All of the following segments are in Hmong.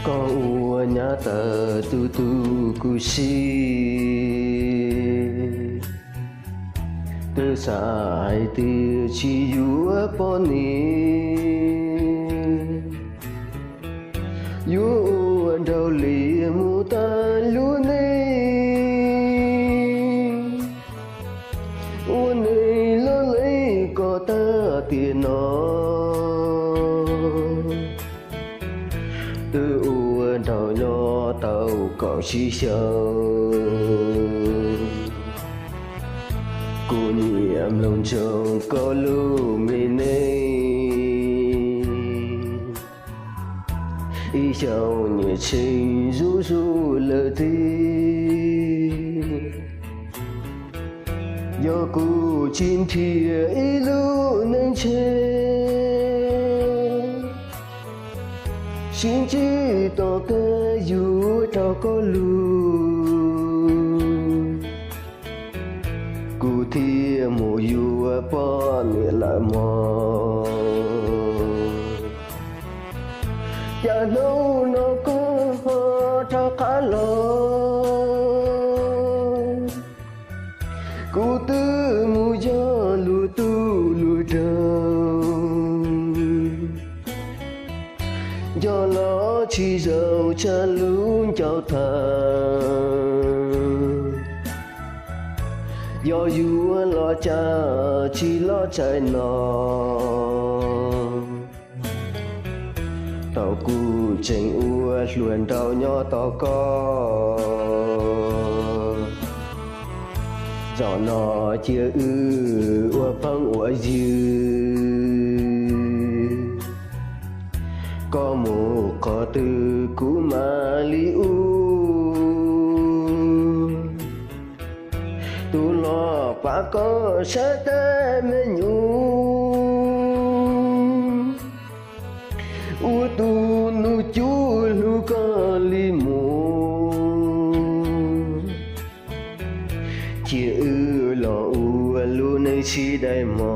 Koj ua nyab tawm tus tub kuv si, twb xav hais tias tsis yuav poj niam, yuav ua nraug li mus tag lub neej. Ua neej loj leej koj tag tiam no, twb ua nraug nyob tau kaum tsib xyoos. Kuv nyiam mloog ntsoov koj lub me neej, ib xyoos nyiam tshee zuj zus lawm tiag. Yog kuv tsis nrhiav ib lub neej tsheb, sib ntsib tom kawg yuav raug koj lus, kuv thiaj mus yuav poj niam lawm mog. Cas hnub no koj ho rov qab los, kuv twb mus yog luag tub luag dawg, nco los tsis zoo tshaj lub ncauj thawj. Yog yuav los cas tsis los tshais no, thaum kuv tseem ua hluas nraug nyob tos koj. Zaum no cia wb ua phooj ua ywg, koj mus qhov twg kuv mam li ua. Tus los pab koj saib tej me nyuam, ua tus nus cuab hlub koj li mus, cia wb los ua lub neej sib dai mog.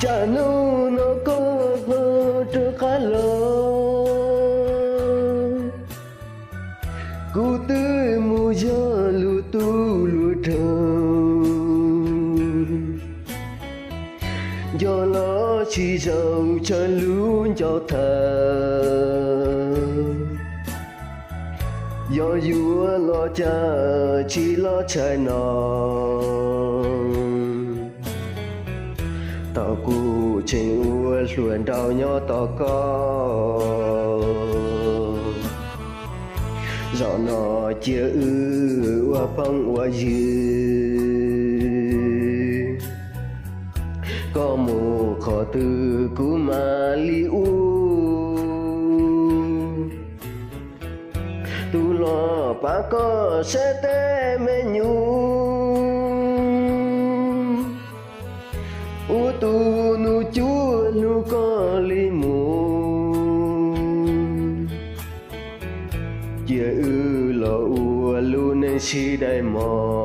Cas hnub no koj ho rov qab los, kuv twb mus yog luag tub luag dawg, nco los tsis zoo tshaj lub ncauj thawj. Yog yuav los cas tsis los tshais no, thaum kuv tseem ua hluas nraug nyob tos koj. Zaum no cia wb ua phooj ua ywg, koj mus qhov twg kuv mam li ua. Tus los pab koj saib tej me nyuam, ua tus nus cuab hlub koj li mus, cia wb los ua lub neej sib dai mog.